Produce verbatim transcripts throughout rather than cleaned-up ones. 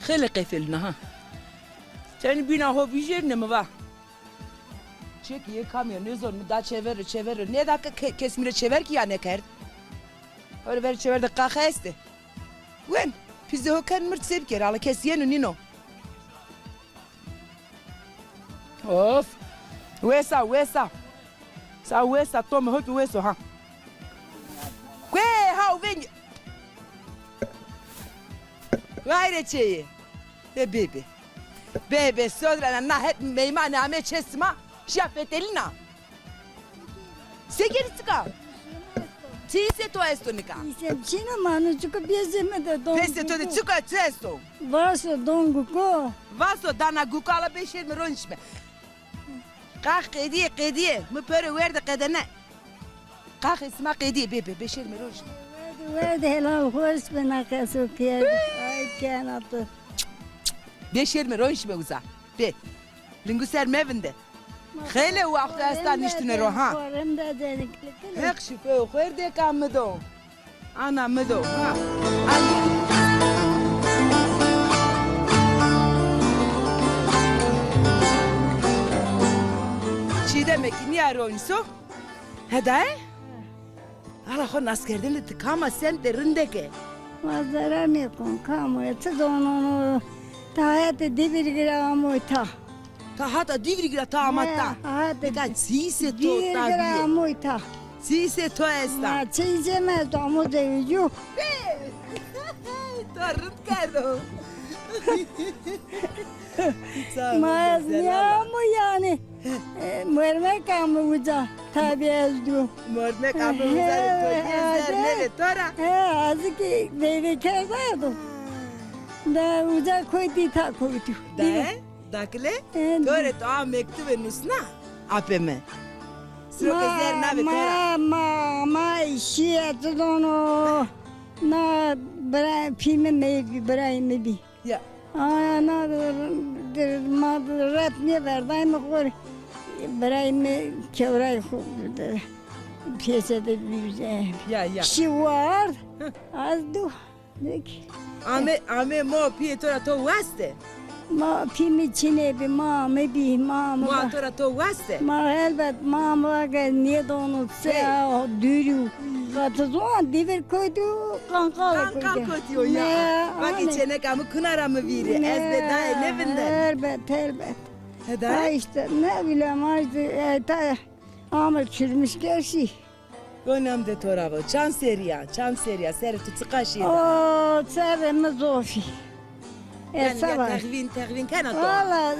Qêlê qefelîna ha. Tenî bîna ho vijêrîne mi va. Çek yê kamî yo, nêzon mi da çever ro, çever ro. Nêda ke, ke, kes mi rê çever kî ya nêkerd. Ewro ver çever de qaxe estê. Wen, pîzê ho ken mird se bikerê, ala kes yeno nîno. Of. Wes a, wes a. Sa wes a, to mi ho kî wes o ha. Kuê ha, veng. Vay rê çê yê. E bê bê. Bê bê, sodra na, na het meymanê amê çê sima, şîya fetelîna. Se kerî çik a? Çî hîsê to esto nika? Hîsê mi çin o, ma no çik o, pêsê mi de don. Pêsê to de çik o, çi esto? Vaso, don, guko. Vaso, dana, guko, ala bê şêrme ronişme. Qax qedîyê, qedîyê. Mi pêro werde qedene. Qaxê sima qedîyê, bê, bê, bê şêrme ronişme. Werde, werde, helal hoş be, na qeso kerd. Ay kena to. Bê şêrme ronişme uza. Bê. Lingu ser mevinde. Xeylê waxto esta niştine ro ha. Heq şîfeyo xêr de ka mi do. Ana mi do ha. Ay. Çîdeme kî nîya ronîso. He daye? Ala xo naskerdene, ti kam a, semtê, rindeke? Ma zere nêkon, kam o, ti donono. Ta hete Dîvrîgî ra amoy ta. Ta hata Dîvrîgî ra ta ama ta. He, hata. Nika çîsê to ta bîye? Amoy ta. Çîsê to esta? Ma çîsê mi esto, amo zewicîyo. To rind kerdo. Ma ez nîyamo yanî. E, mormek ame uca, tabî ez dû. Mormek ame uca de to, he, zer nêvê to ra. He, ez kî veyvê kerdardo. Da uca kotî, ta kotî. Daye, dakile, to rê to a mektube nusna, apê mi. Siro ke zer navê to ra. Ma, ma, ma şîye, ti dono. Na bira, pî mi meyv bî, birayê mi bî. Ya. Aya na de, de, ma de ret nêverdayme xo rê. Birayê mi kewrayê xo de, pêse de bî. Ya, ya. Şî ward, ez dû. Ame, ame ma pîyê to ra to waste? Ma pî mi çinê bî, ma ame bî, ma ame. Ma to ra to waste? Ma helbet, ma ame vake nêdono se, dûrî. Qatizon Dîvir kotî û Qanqal kotî. Qanqal kotî o ya. Vake çêneka mi kuna ra mi vîrî. Ez de daye nêvinden. Helbet, helbet. He daye? Ha îşte, ne bileyim, ha îşte, e, ta, ama çürmüş gerçi. Gonî am de to ra vo. Çand serrî ya, çand serrî ya, serrê to çiqa şîye da? O, serrê mi zof î. Yanî ya texvîn, texvîn kena to? Valla,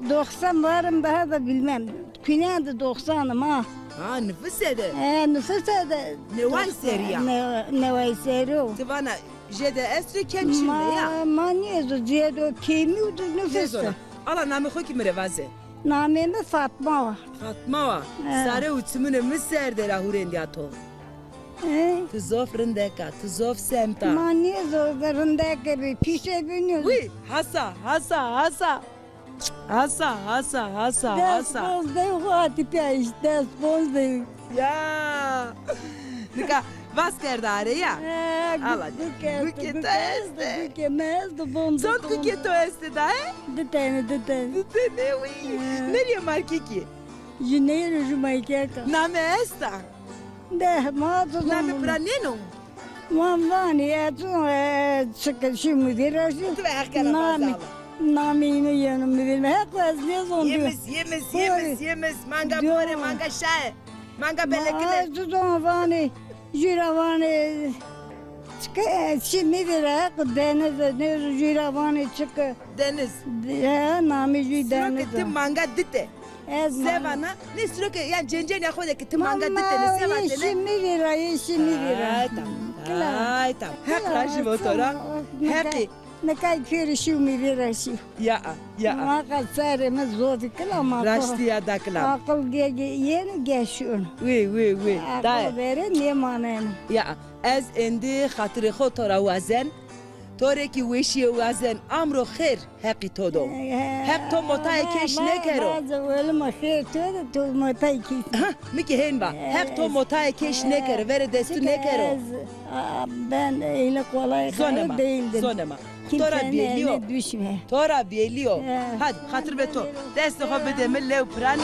doksan varım, daha da bilmem. Kunya de doksanım ha. Ha, nifuse de? He, nifuse de. Neway serrî ya? Ne-, neway serrî o. Ti vana jêde esto, kem çin de ya? Ma, ma nêzo, jêde o kêmî û nifuse. Nêzona. Ala namê xo kî mi rê vaze. Namê mi Fatma wa. Fatma wa. He. Sare û çimunê mi ser de ra hurêndîya to. He. Ti zof rindek a, ti zof semt a. Ma nêzo rindeke bî, pîse bî nêzo. Wî, hasa, hasa, hasa. Hasa, hasa, hasa, hasa. Des ponzdeh xo hatî pîya îşte, des ponzdeh. Ya. Nika vas kerda arê ya. He, ala, gukê to estê. Gukê mi estê, bon. Çond gukê to estê daye? Di tenî, di tenî. Di tenî, wî. He. Nerîye markekî? Jü neyro jü markeka. Name esta? De, ma tu. Name pira nêno? Ma vanî, e, tu, e, çike şî mi vîra şî. Tu ve heq kena. Namî, namî îno yeno mi vîra. Heq ez nêzon. Yemiz, yemiz, yemiz, yemiz. Manga bore, manga şaye. Manga belekine. Ma ez tu zon vanî, jü ra vanî, çike, e, şî mi vîra, heq Deniz, ne jü ra vanî çike. Deniz. He, namî jü Deniz. Siro ke ti manga dite. Ez sevana, ne siro ke, ya cencenya xo de ke ti manga ditene, sevatene. Yeşî mi vîra, yeşî mi vîra. Ay tam, ay tam. Heq rajî vo to ra. Heqî. Nika kêrî şî mi vîra şî. Ya, ya. Ma qa serê mi zofî kila ma. Raştî ya dakila. Aqil ge, ge, yeno ge şûn. Wî, wî, wî. Aqil verê nêmaneno. Ya, ez êndî xatirê xo to ra wazen. To rê kî weşîye wazen, amro xêr heqî to do. Heq to motayê keş nêkero. Vaze welima xêr to de, to motayê keş. Ha, mi kî hên va. Heq to motayê keş nêkero, verê destû nêkero. Aa, ben öyle kolay Zonema. Değildim. Zonema. Kimsenin Tora bêlî yo. Eline düşme. Tora bêlî yo. He. Hadi xatir be to. Destê xo bide mi lew piranî.